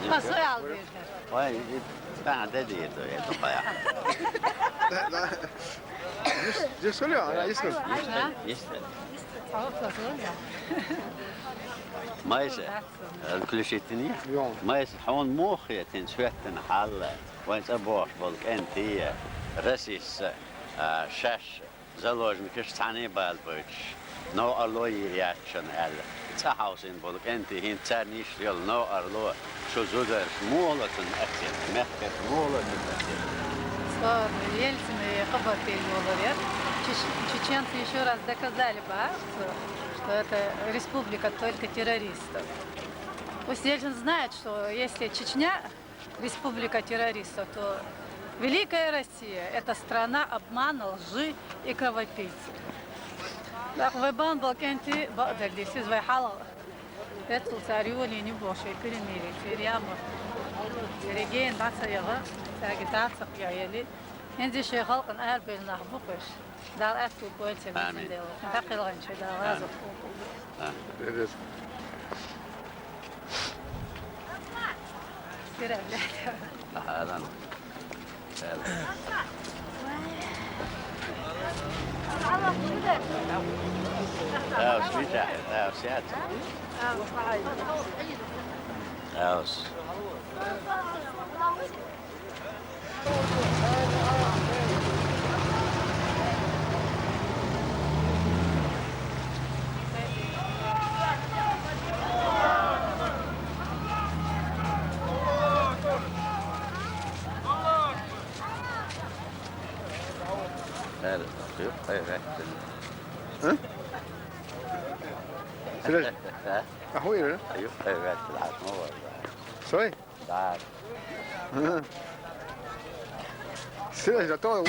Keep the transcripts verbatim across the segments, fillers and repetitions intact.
Посоял дийрхэр. Ой, и-, да, да, дийр, да, я думаю. Да, да. Здесь, здесь соль, а, есть соль? Есть, есть. Цавук, цавук, да. Майса, э, включительно? Йо. Майса, хьуна муха хетина цхьоьттина хьал, вайн цӀа бохуш болу кӀентий, Расиса, а, шаьш заложникаш цхьаьна бала бойтуш, новкъарло йийр яц шуна аьлла, цӀа хьовсийна болу кӀентий, хӀинца царна йиш йолу новкъарло, шу зударша муха ло цунна оценка, мехкаша муха ло цунна оценка? Со Ельцин хабар тӀе йолур яра. Чеч-, чеченцы ещё раз доказали бы, а, что, что это республика только террористов. Пусть Ельцин знает, что если Чечня республика террористов, то Великая Россия — это страна обмана, лжи и кровопийц. ТӀаккха вай бан бал кӀентий бакъдерг дийцира иза вай хьалха. Эццул цара йолийна ю боху шайн пельмени, церан яма. Регена дӀа ца яха, цаьрга дӀа ца кхоьхьели. ХӀинца шайн халкъана арабевлла нах бу-кх уьш. Дала аьтту бойла церан. Амин. Дела. ДӀакхелхинчу Дала гӀазот. Амин. Амин. Бережет. Ага, ладно. Да, уж видишь, да, уж сядь. Да, уж. Ха? Серьёзно? Ха? Ахуй, да? Аюп, хайрат, ладно, вот. Сой? Да. Ага. Серьёзно, то.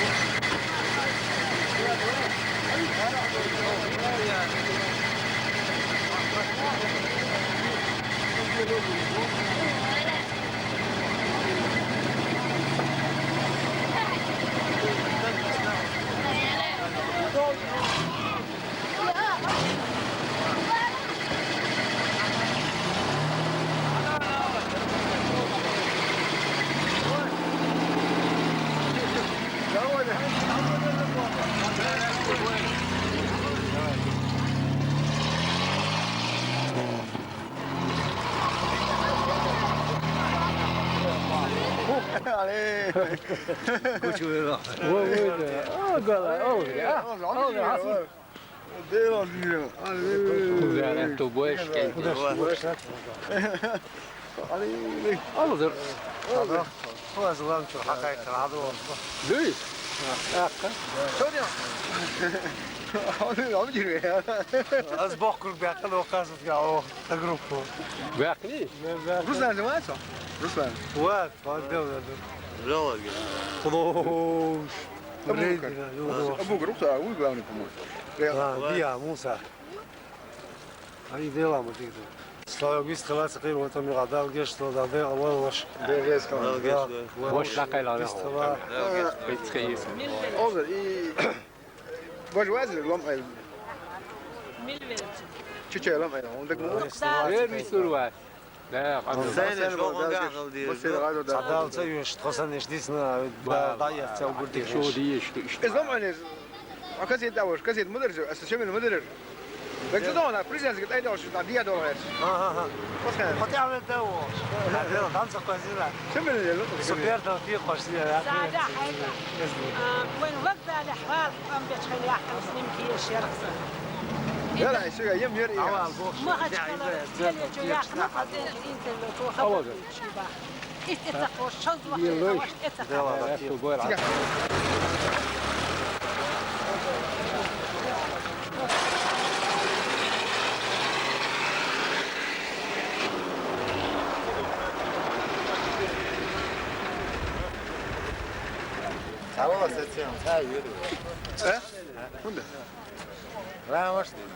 Allez. Oui, oui, de- oh, voilà, oh, yeah. Oh, oh, yeah. Allez. Allez. Hazırlan çok hakikaten hazır olsun. Değil. Hakkı. Soruyor. Abi, abi giriyor ya. Az bok grup yakın o kasıt ya o grup bu. Yakın. Ruslan, не звать? Ruslan. Вот, вот, да, да. Жёлоги. Клоуш. Абу Бакр. Абу Бакр, а вы главный, по-моему. А, Биа, Муса. Ай, дела мы ты. Слава вист халац кир вот там гадал геш то да де авал ваш. Де геш кам. Ваш на кайла. Вист хала. Оза и ваш вазир лом ай. Чичай лом ай. Он так. Эр висур ваш. Да, Зайне шогон гахал дир. Садалца юш тхосан иш дисна да да я цел гурди. Шо диеш. Излом ай. А касет даваш, касет мударжи, а сачем мударжи. Так ты дома, президент говорит, ай, давай, что там, я дома. Ага, ага. Пускай. Хотя бы того. Там заквазила. Чем мне дело? Супер, там ты хочешь, я. Да, да, хайда. А, وين وقت على حوار، قام بيتخلي أحسن سنين كي الشرق. لا، لا، شو، يم يري. ما حد كلا، يلي جو يا أخي، ما قد أنت، أنت اللي تو خبر. Итт этта кхош, чаз вахча, вахча этта. Савала сетсем, са юру. Э? Кунда? Рамаш дин.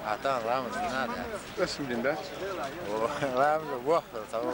Атан рамаш дин, да? Өсім дин, да? О, рамаш, вох, савала.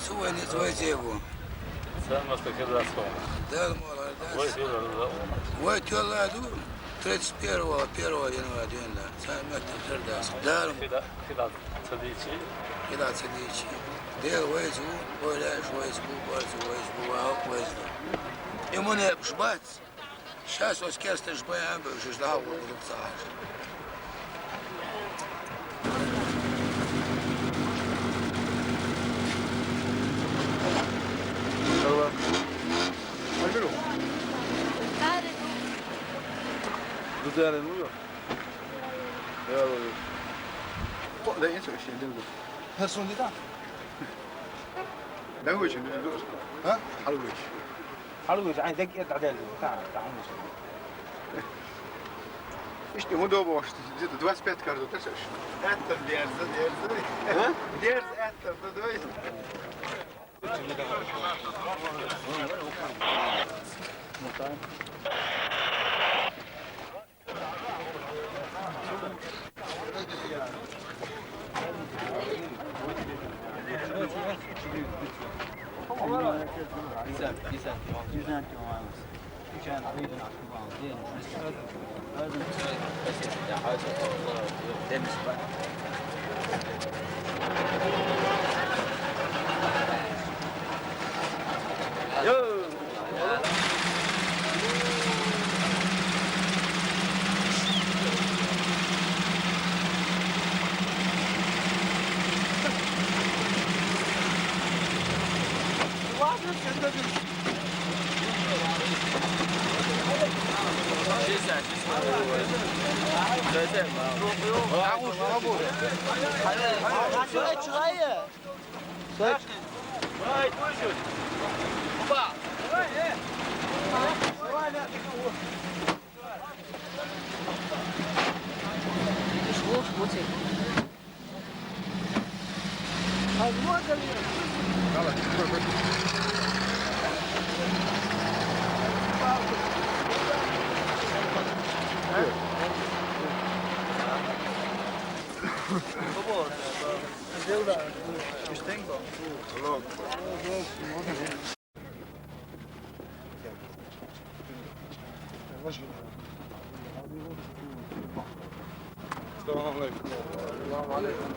вайца, вай низ, вай зегу. Сан мастер хирдас хьо. Дала мол хьарда. Вай хирдас. Вай тоьлла ду тридцать первого, первого января дуьйна. Сан меттиг хирдас. Дала мол. Хида, хида ца дийчи. Хида ца дийчи. Дела вайца ву, вай лаьш вайца ву, барца вайца ву, ваха вайца. И мунепаш бац. Сейчас оцу керстанаш баян а бевзаш, дӀа а гӀо гург ца Ӏаш. Алло. Ду дарен ву ё? Яла. По, да, я слушаю, да. Персон да? Да, очень, да, да. А? Хьалвич. Хьалвич, ай, дагь эд дӀаделла. Та, та, хьалвич. Иштта хӀун до бохуш, где-то двадцать пять карду тасаш. Аттар дерза, дерза. А? Дерза аттар, да, да. السلام عليكم. السلام عليكم.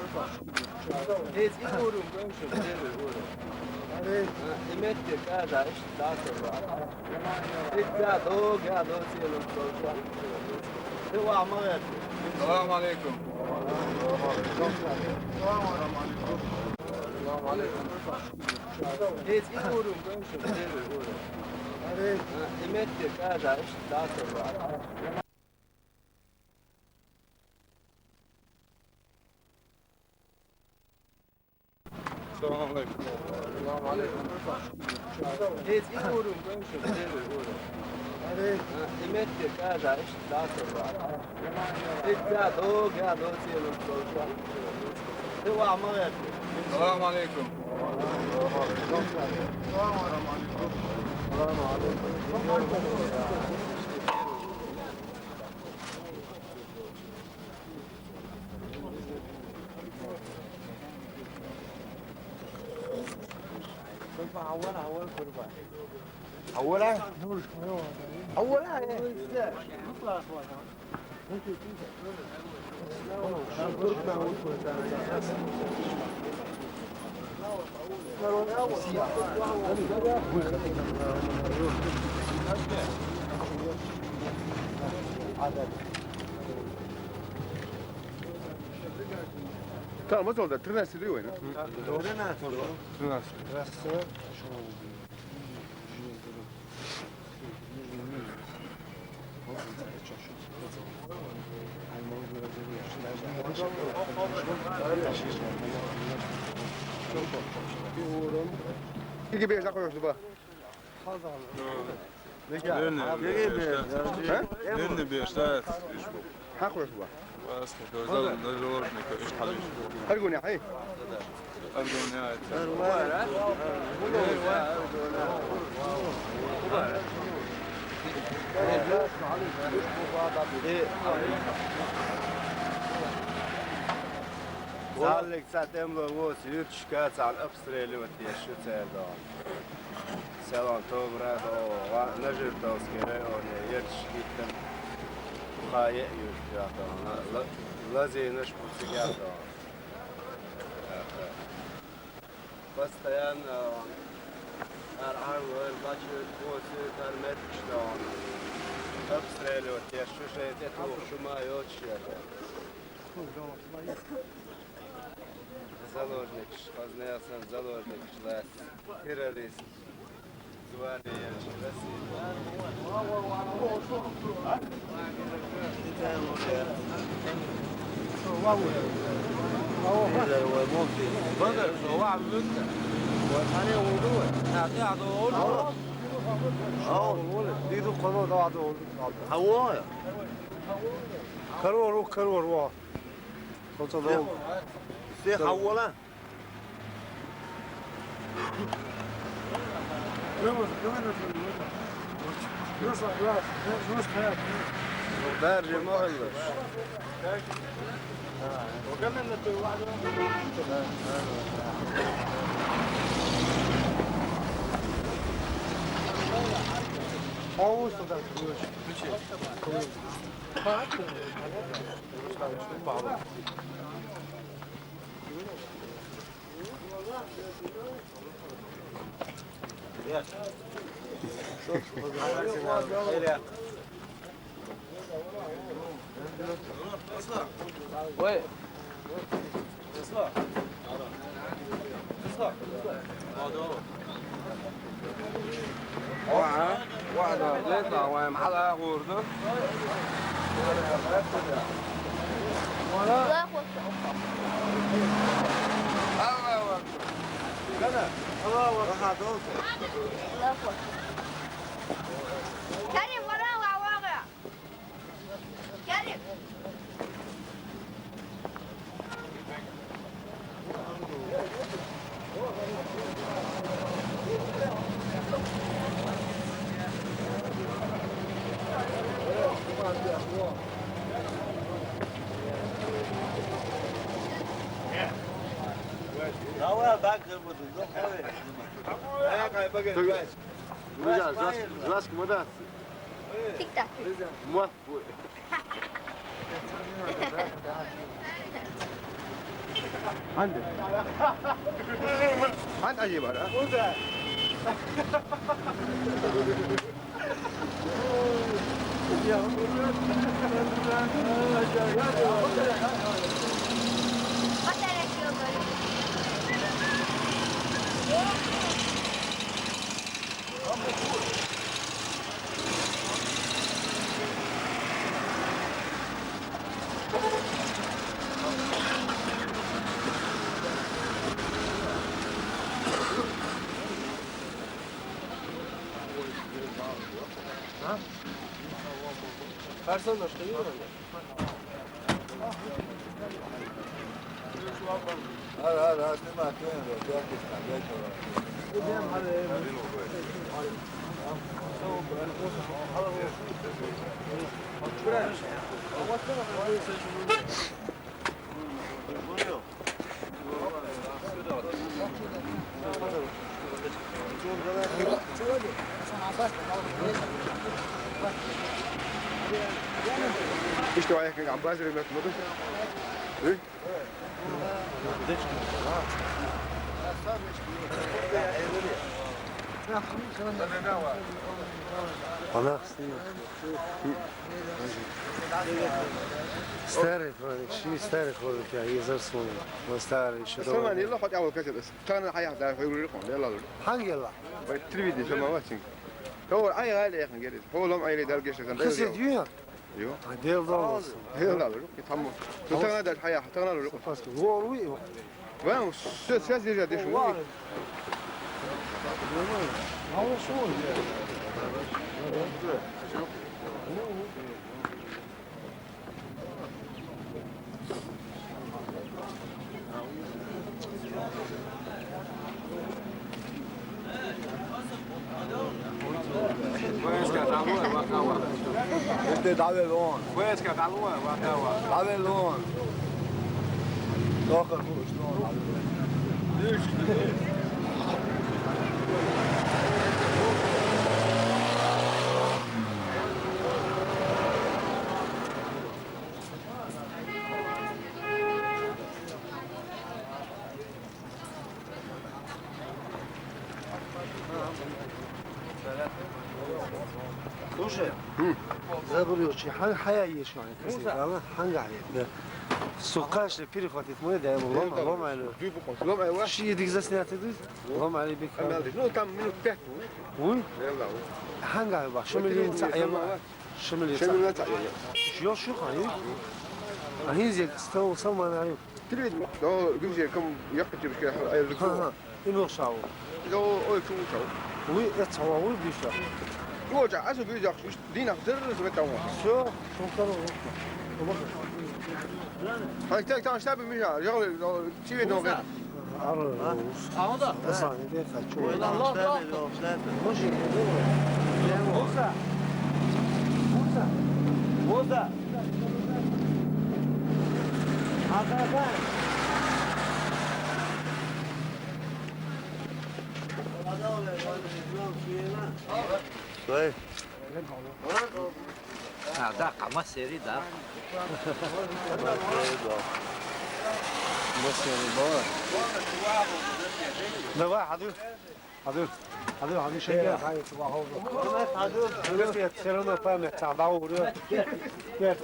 Ezi uru, komşu, ezi uru. Ezi mettir, kada, işte, daha sonra. Ezi ya, doğu, ya, doğu, siyonu, doğu, siyonu. Devam et. السلام عليكم. السلام عليكم. السلام عليكم. Ezi uru, komşu, ezi uru. Ezi mettir, kada, işte, daha sonra. السلام عليكم. السلام عليكم. Ezi uru, komşu, ezi uru. Ezi mettir, kada, işte, daha sonra. Ezi ya, doğu, ya, doğu, siyonu, doğu, siyonu. Devam et. السلام عليكم. السلام عليكم. حولها؟ حولها، إيه. Tamam, o zaman da trinaesti di voi, no? Trinaesti. Trinaesti. Ege beş dakika yoktu bak. Dönne beşte. He? Dönne beşte. Ha, koyuyorsun bak. Zaten zaten Her gün ya, hey. Her gün ya. Заллик ца тӀемалой воцу юьрташка цхьана обстреливать деш ю церан догӀу. Селан Томра а догӀу, Нажиртовский районе ярташ гиттина, кхаа еа юьрташ догӀу, ла-, лазийнаш бу цигахь догӀу. Постоянно ара Ӏар лойла, лачуьра, кхоьруьйтура меттигаш догӀу. Обстреливать деш ю, шайн тӀетухуш ма йоцуш яра. Заложникаш, хазна ясан заложникаш лаьцна. Террорист. Звание яьлча Россия. Карор ву, карор ву. Оцу лов. Се хьан вола? Дарже ма хилла. واحد، واحد، ليس وين محل غورده. الله أكبر. الله أكبر. الله أكبر. كريم، ورا، ورا، ورا. كريم. Давай, так же буду, заходи. Давай, пока. Друзья, жёстко, жёстко, мы, да? Тик-так. Муа. عندك. عند عجيب هذا. Personas, te digo. Hadi, hadi, hadi, sen bak, sen bak, gel, gel, gel. Ишти ваяхкинг Аббас ремет муду? Эй? Она снимает. Старый кролик, ши старый кролик, я из Арслана. Он старый, ещё Арслан, долго. Йилла хьо тӀехвала касет ас. Тахана хьаяхь дар хьо юлур кхоъ, Делла лур. Хьанг йилла? Вай телевидение сама вацин. Хьо Ӏай гӀайла яхна герез. Хьо лом Ӏайре дал гешта сан. Касет ю? Ю. А, Делла лур. Делла лур. И таммо. Ну, тахана дар хьаяхь, тахана лур. Паска. Лур ю. Ван, всё, связь держа, деш, ой. Este, dale, don. Dale, don. Toca, don. Слушай, забыл, очень. Хьан-, хьая еш ван, касет, ала, хьанга хьая? Да. Сукаш перехватить мы, да, лом, лом, али. Лом, али. Ши дик заснятый, да? Лом, али, бик. Ну, там минут пять. Уй? Хьанга ба, шумилин ца, ала. Шамил яца. Шамил яца, я, я. Йо, шу ха, ю? А хӀинз як став сав мана ю. Тирид, о, гуж я, кам якъ тириш ка, ай, ха, ха. Ин ох шав. О, ой, ку шав. Уй, эт шав, уй, биша. Ку жа, асу гуж як, дин ах зэр зэр тав. Всё, шум каро. Хай, так, так, штаб миша, я, чи вид нога. Ар-, а, он да? Асан, иде, хочу. Ой, да, ладно, ладно. Муса. Муса. Муса. Ага, ага. Стой. А, да, къама сери, да. Давай, хьаду. Хьаду. Хьаду, хьаду, шайга. Хьаду. Всё равно память, там, да, уже. Хьаду.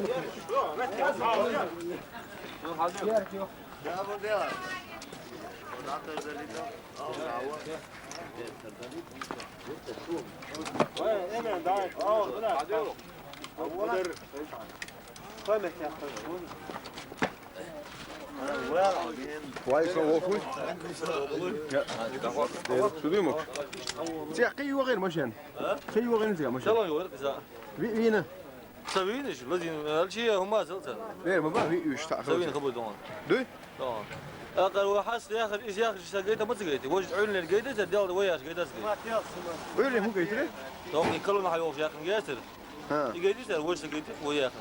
Вай, слава Богу. Сюда мог. Цех кый вагин машин. Кый вагин цех машин. Шалай вагин. Ви-, вина. Савиниш, лазин, алчи, хума, салца. Вер, ма ба, ви, уьш, та, Савин хабу дон. Дуй? Дон. Акъар ва хас яхар, ис яхар, са гайта, ма ца гайта. Вож уьлнер гайта, са дел, ва яш гайта, са гайта. Уьлнер ху гайтре? Дон, и калон хай вож яхар гайтре. Ха. И гайта, са вож са гайта, ва яхар.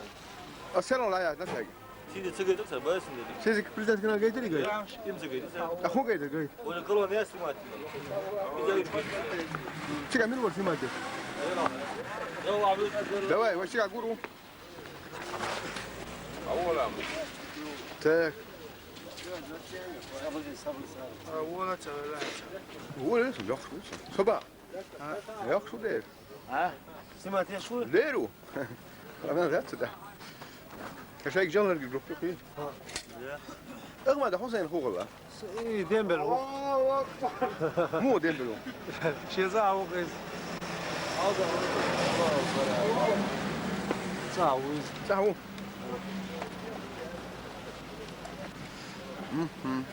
А село ла я, да, са. Сиди ца гайтре, са, ба, сиди. Сиди президент канал гайтре, гайта. Им ца гайта, са. А ху гайтре, гайта. Оля колония снимать. Чика, мир вор снимать. Давай, вообще, гуру. Так. Оля, ёх, соба. Ёх, сюда. А? Снимать я шур? Леру. Она да сюда. Кашай джанлар группа куй. Ага, да Хусейн хугала. И дембел. Му дембел. Шеза аву кыз. Сау. Сау. Мгм.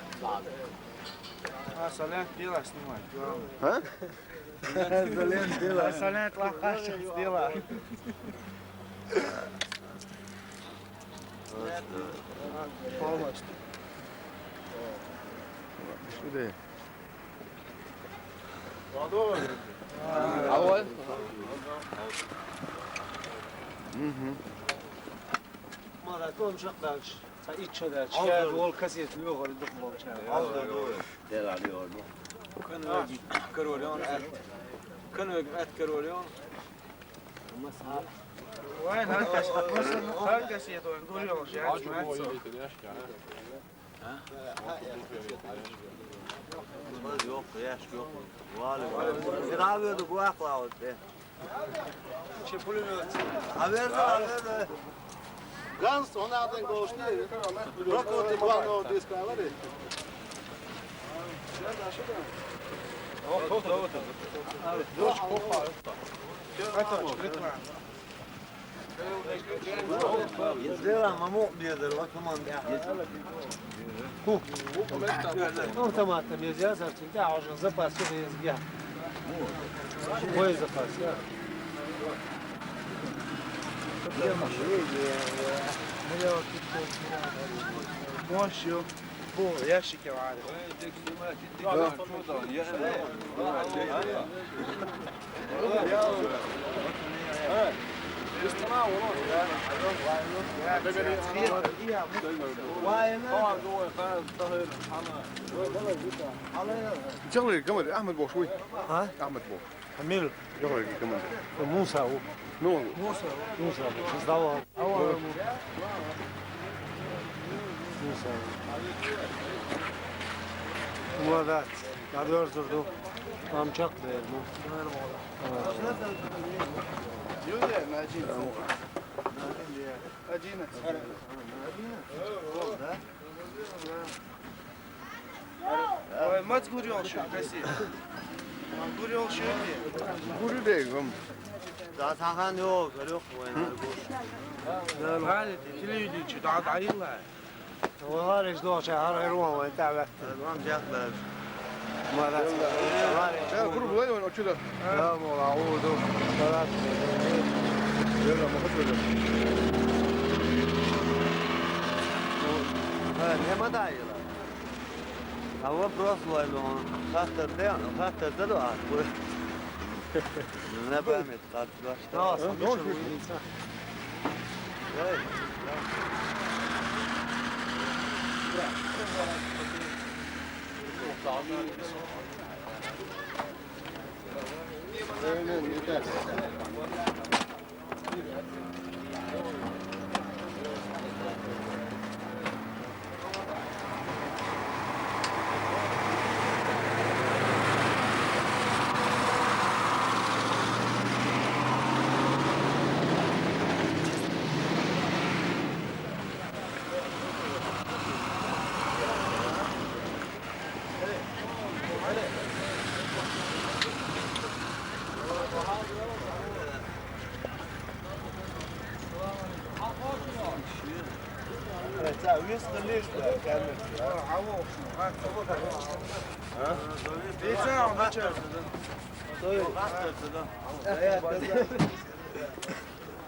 А, салат пила снимай. А? Салат пила. Салат лапаш пила. Полностью. Сюда. Авал. Мгм. Мара, ком шакдач. Са ичча да, чия вол кассет лёгор дух болча. Дела лёгор. Кан веги каролён, ат. Кан веги ат каролён. Вай, хар кассет, хар кассет он гурёл, я. Yok, yaş yok. Var ya. Bir abi de bu akla oldu. Haber de, haber de. Ганс, он один гол шли. Рокоти главного диска, говори. Yok, yok, yok. Это, это. Здела маму бедер, вот команда. Автоматом нельзя завтра, да, уже запас уже есть, я. Какой запас, я? Можешь, ё. Бу ящики var. Чалгы ким эди? Ахмат Бокш, уй. А? Ахмат Бокш. Амил. Жок, ким эди? Муса, у. Ну, Муса, Муса, сдавал. Муса. Молодец. Надёж дурду. Там чак дер, ну. Юлия, на один. Один. Один. Да? Ой, мац гурёл шо, каси. Гурёл шо ди. Гурю дегум. Да, тахан ёк, ёк, вай, наргуш. Гали, телевидение, да, да, ила. Валар из доча, ар, ар, ван, ван, та, ван. Ван, жак, да. Молодец. Э, куруп, вай, ван, очуда. Да, мола, о, да. Молодец. Ёла, махат, ёла. Э, нема да, ила. А вопрос вай, ну, хаттар да, хаттар да, да, а, бу. На память, так, да. Да, слушай,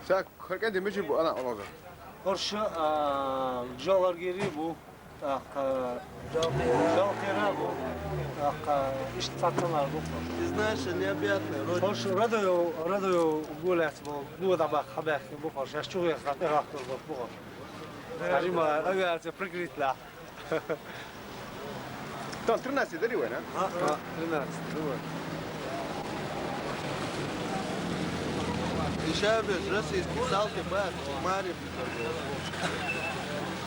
Сак, хӀара кӀентий мичара бу, Алан, Алан? ХӀорш, а, Джаларгери бу, тӀаккха Жалкъера бу, тӀаккха иштта цхьацца мара бу хӀорш. Ты знаешь, необъятный род. ХӀорш Радоев, Радоев гулац бу, ду дӀабаха хьабаьхкина бу хӀорш, аш чугӀех хьа тӀехьахкар бу хӀорш. Хьажи ма, авиация прикрыть лахь. Там тринадцать дари вайна? А, а, тринадцать, давай. Ишабеш, российский салки, бат, Мари.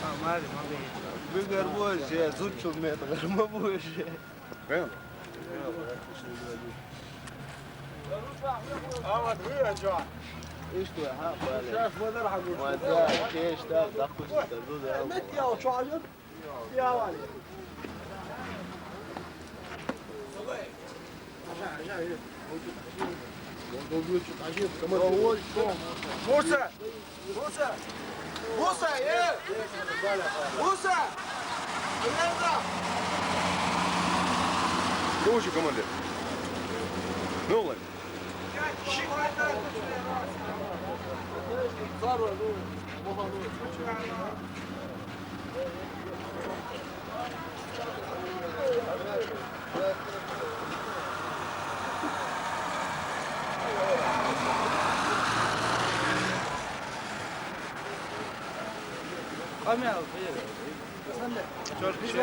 А, Мари, Мари. Вы горбуешь, я зучу метр, горбуешь. Понял? А вот вы, а чё? Ишти, ха, бале. Сейчас мы дорогу. Ма да, кеш, да, да, пусть это, ну да. Нет, я вот чё, а нет? Муса! Муса! Муса, э! Муса! Слушай, командир. Ну, Владимир.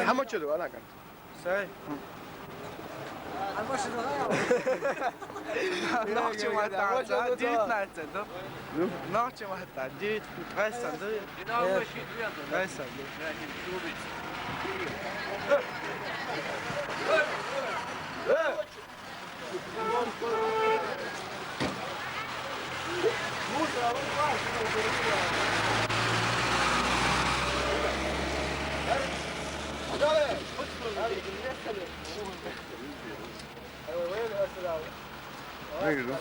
How much do I like? Сай. Нохчийн мата, девятнадцать, да? Нохчийн мата, девять, тридцать, да? Тридцать, да? Ne güzel.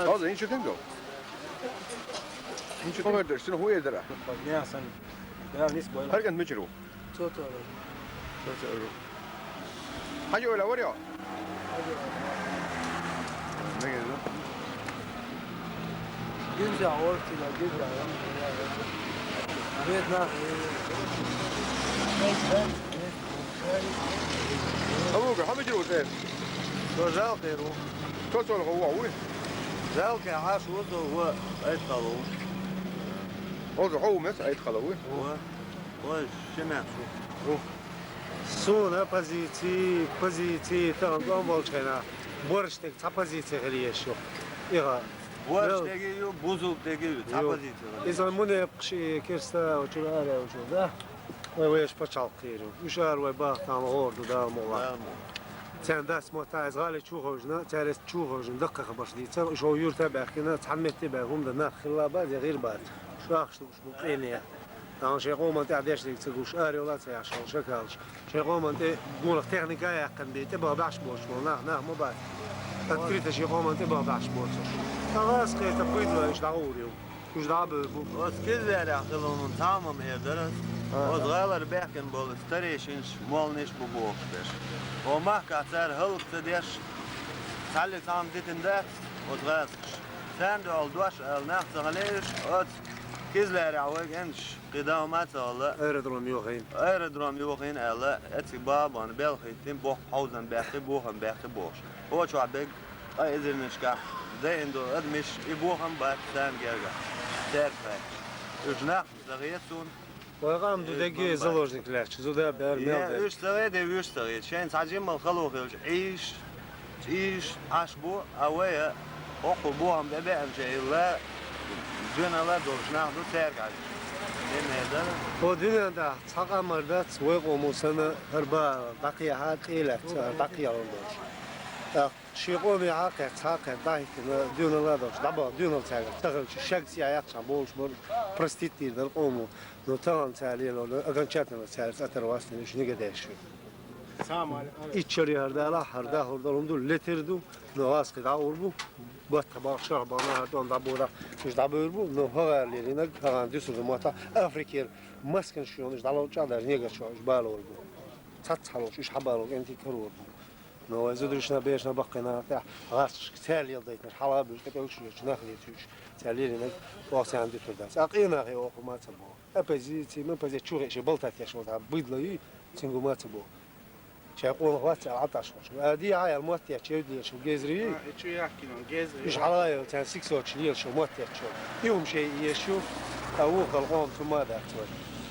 Orada hiç ödem yok. Hiç ödem yok. Şunu huyedere. Ne sen? Ya, nis boyla. Herkes mi çiru? Toto. Toto. Hadi öyle var ya. Ne güzel. Güzel, ortada güzel. Evet, lan. Avuga, ha bijiru te. Шо жалко ру. Шо цо гӀо вуй? Жалко, хьаш ву цо ву, айт халу. Оза хьо ву мес айт халу вуй? Ву. Ой, шимя шу. Ву. Суна позици, позици, тан гом болчхена. Борштег ца позици хириешо. Ига. Борштеги ю, бузултеги ю, ца позици. Иза муне пхши кирста, учура, учура, да? Вай веш пачалкъ кхеру. Уж ар вай бахтан гӀорду Дала мугӀла. Дала мугӀла. Цен дас мотта из гӀали чуховжна, царес чуховжна, даккха хабарш дийцар. Уж хов юрта баьхкина, цхьан метте баь, хӀума да нах хилла бац, я гӀир бац. Шахш душ бу къине. Дан шей къоман тӀа деш дик ца гуш, ар йола ца яш, шакалш. Шей къоман тӀа гонах техника яьккхин бе, тӀа бах баш бош, нах, нах ма бац. Открыто шей къоман тӀа бах баш бош. Тагас кхета пуйдла, уж дӀагӀур ю. Уж дӀабу бу. Оз кизлерах хилунун тамам эрдарас. Ага. Оз гӀалар бехкин бол старейшинш, молниш бу бохтеш. О махка цар халк ца деш, цали там дитин дац, оз гӀаскаш. Цан дол дош ал нах ца халеш, оз кизлерах вайг энш, къидав ма ца гӀала. Аэродром юхин. Аэродром юхин ала, эци бабан, белхитин, бох хьаузан бехи, бухан бехи бош. О чуа бег, а изирнишка, да индо адмиш, и бухан бат цан герга. Церква. Уж нах загъецун. Вай гӀам ду деги заложник лаьч, зуда бер мел. Уж сагӀе де, уж сагӀе. Шайн цхьа жиммал халу хилч, ийш, ийш, аш бу, а вай, а, окху бу ам бе бе ам че илла, жена ла долш нах ду церкаш. Дин не да. О, дуьнен да, цхьа къамар дац, вай къому сана, хӀар ба, дакъия хьа, къила, ца, дакъия лун долш. Так, ши къоми хьа кхе, цхьа кхе, дахьтина, дуьнен ла долш, дабал, дуьнен церкаш, тахалчи, шаг сия яхча, болш, бор, простить дир дар къому. Ну, тагӀан цаьрла лела, окончательно цаьрца атарвац, уж нигадеш ю. Иччаре хӀара дала, хӀара дахар долун ду, летир ду, но васкъи дӀагӀур бу, батта бахшар бана хӀара дон дӀабура, уж дӀабур бу, но хӀагӀар леринаг, хӀагӀан дусурду мотта, Африкер, маскан шуён, уж дӀалолча даже негачо, уж балор бу. Цац хьалолч, уж хьабалор, энти карор бу. Но вай зудрушна, бешна баккхина, тя, гӀасчик, цаьлел дайтнаш, хьала буж, тӀе пӀелчуж, нах летуж, цаьлеринаг, ох, цаьн дутур дац. А къинахе ох, маца бо. Оппозици, ма оппозици чугӀе ше балтат яшвал та быдлаи, цингу маца бо. Чай къонах вац, а аташ хоч. А ди а ял мотт я чевд лел шо гезри. А, и чу яхкино, гезри. Иш хьалаев, цан сиксоч лел шо мотт я чо. И ум шей ешо. А вухал къом тума да цо.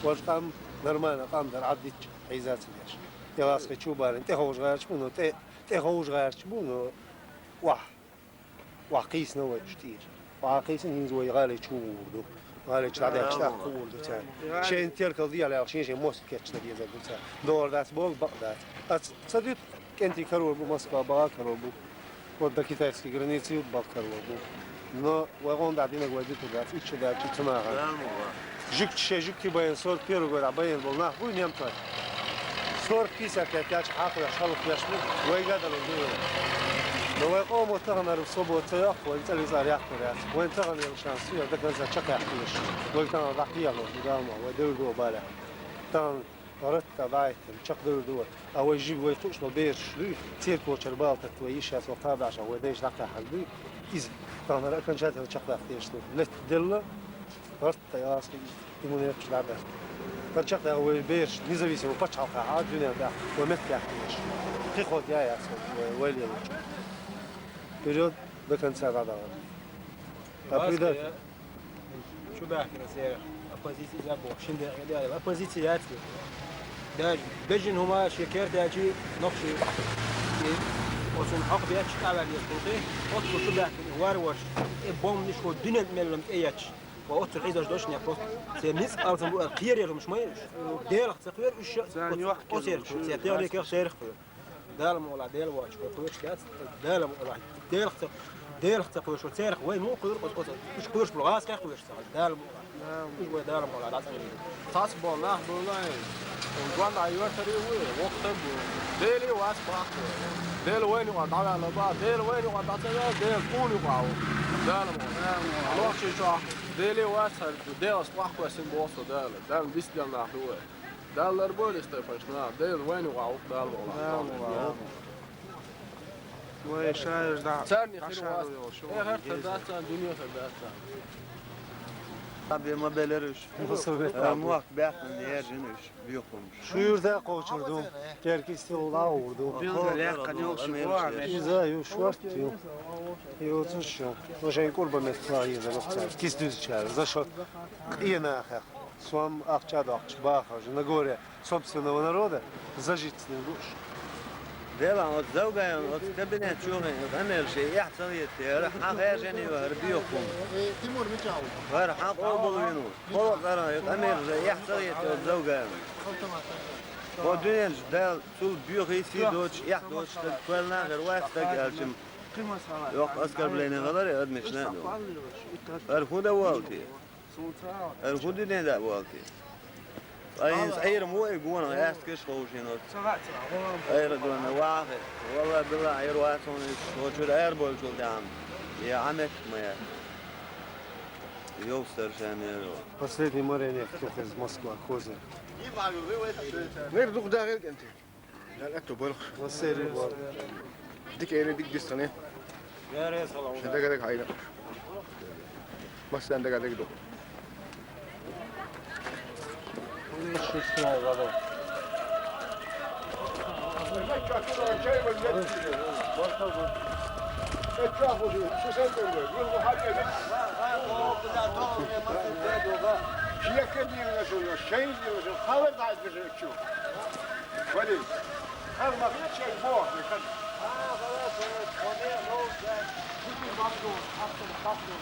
Вож там нормально, там дар аддич, хизац леш. Я вас хочу барин, те хож гарч бу, но те, те хож гарч бу, но вах. Вакхийсна вай уж тӀера. Вакхийсна хӀинца вай гӀале чу гӀур ду. ГӀале чу дӀадаьлча тӀаккха гӀур ду царна. Шайн теркал диял аьлла, шен-шен мостагӀчунна дезар ду царна. ДогӀар дац боху, бакъ дац. Ас ца дуьту, кӀентий карор бу, Москва баха карор бу. Вот до китайской границы ют бакъ карор бу. Но вай гӀон дӀа динаг вай диту дац, ичча даьлча ца наха. Жуьгтий шайн жуьгтий байна, сорок первый год а байна болу нах буй немцой. Сорок пятьдесят лет яьлча хьакхоьхьуш, хьалхоьхьуш бу, вай гадалур ду вай. Но вай къомо таханара свобода ца йоккху, вай цӀа лизар яхкур яц. Вайн тахана яла шанс ю, даканца чекхъяхкуьйш. Вай тахана дӀакхехьалур ду, Дала мукъ лахь, вай девр ду балехь. Тахана ротта дӀаиттина, чекхдевр ду вай. А вай жиг вай туъуш долу бераш дуй, церковчара балтат вай йиш яц, вай кхабаьӀша вай дайша дӀакхехьар дуй. Иза таханара окончательно чекхдаккха дезаш ду. Летта делла, гӀарт тӀе ясхи имунерчу дӀабаьхна. ХӀара чекхдаккха вай бераш независимо пачхьалкхехь а, дуьнен тӀехь вай меттахь дезаш. Кхин хӀода яц вай, вай лелочу. Вперёд до конца дӀадахар. Ткъа предатель. Чу баьхкина церан оппозици иза боху, шин декъе дела. Оппозици яц вай. Даже бежина хӀума шен керта яьлчи, нохчи, и оцунна хьокху бетташ къаваьлла еза гӀуллакхе, оццул чу баьхкина варварш, и бомбанаш хӀу дуьнен меллан тӀе етташ. Ва оццул хьийзаш долуш некъ просто. Церан ницкъ алсам бу аьлла кхерар хӀумаш ма ю уьш. Делах ца кхоьру уьш, оцерах кхоьру, церан техникех шерах кхоьру. Дала мукъ лахь, Дела воцчу вай кхоьруш дац, Дала мукъ лахь, Делах ца, Делах ца кхоьруш вай, церах вай муха кхоьру, оцу, оцу, уьш кхоьруш болу гӀазкхех кхоьруш ца хьажа, Дала мукъ лахь. Дала мукъ лахь. Уьш вай Дала мукъ лахь дӀацӀанийла. Цац бо нах буй лай, вон дӀа йоьртаре вуй, воккха стаг ву. Деле вац бахка. Дела вайна юкъа дӀаваьлла баха, Дела вайна юкъа дӀа ца ваьлла, Дела тхуна юкъа ву. Дала мукъ лахь. Нохчийчохь Деле вац хьара, Делаца тӀохкоьссина боху со Дала. Дала дицделла нах ду вай. Далла ларбойла и стайпанаш наха, Дела вайна юкъахь ву-кх, Дала валахь. Дала валахь. Вай шайаш дӀа-, царна хир дӀашаро вац. Йолуш, э, хӀара тера дац царна, дуьне хир дац царна. Абе ма белира уьш. Мосовет. Э, мохк баьхкина яьржина уьш, бехкумаш. Шу юрта кхочур ду. Керкисте вула а гӀур ду. Билгал яьккхина йолуш ву, а меш. Иза ю шорт ю. Йоцуш шу. Ну, шайн курба меттахь еза боху цара. Кис дуьзучара. За шо къенахех. Сом ахча доккхуш бахарш, на горе собственного народа зажитьцниг лууш. Делахь оцу Завгаевна оцу кабинет чу хиъна къамел шен эхь ца хетте, хӀара хьан хаьржина ю хӀара бехкум? ХӀара хьан къобалвина ву? Кхо цӀарах и къамел шен эхь ца хетте оцу Завгаевна? Кхо дуьненчу Дала цул боьха сий доцуш, эхь доцуш стаг кхоьллина а хир вац стаг аьлча-м, йоккха оскорбление хилар и адамашна а ду. ХӀара хӀун дан волу те? ХӀара хӀун дуьне даа волу те? Ткъа хӀинца Ӏийра ма ву и гонах, аьстагаш а ховшийна оцу. Ӏийра гонах вахахь. Валла-билла, Ӏийра вац хьуна иза, хьо чуьра арабовлучул тӀаьхьа. Я Ӏа меттиг ма яц. Йовсар ша мера. Последний моренек тохь из Москва, козыр. Мер дукха дагӀира кӀентий. Дала аьтту бойла. Вассерри бор. Дика эли, дика дистхиле. Шен дага-дага хьайна. Массарна дага-дага ду. Шен дийна шуна, шайн дийна шуна, хабар дӀа иза чу. Вали. Хьалма чай боху, хьан. А, халас, халас, хьо мел новкъа дац. Бутин бакъдо, хьастам, бакъдо.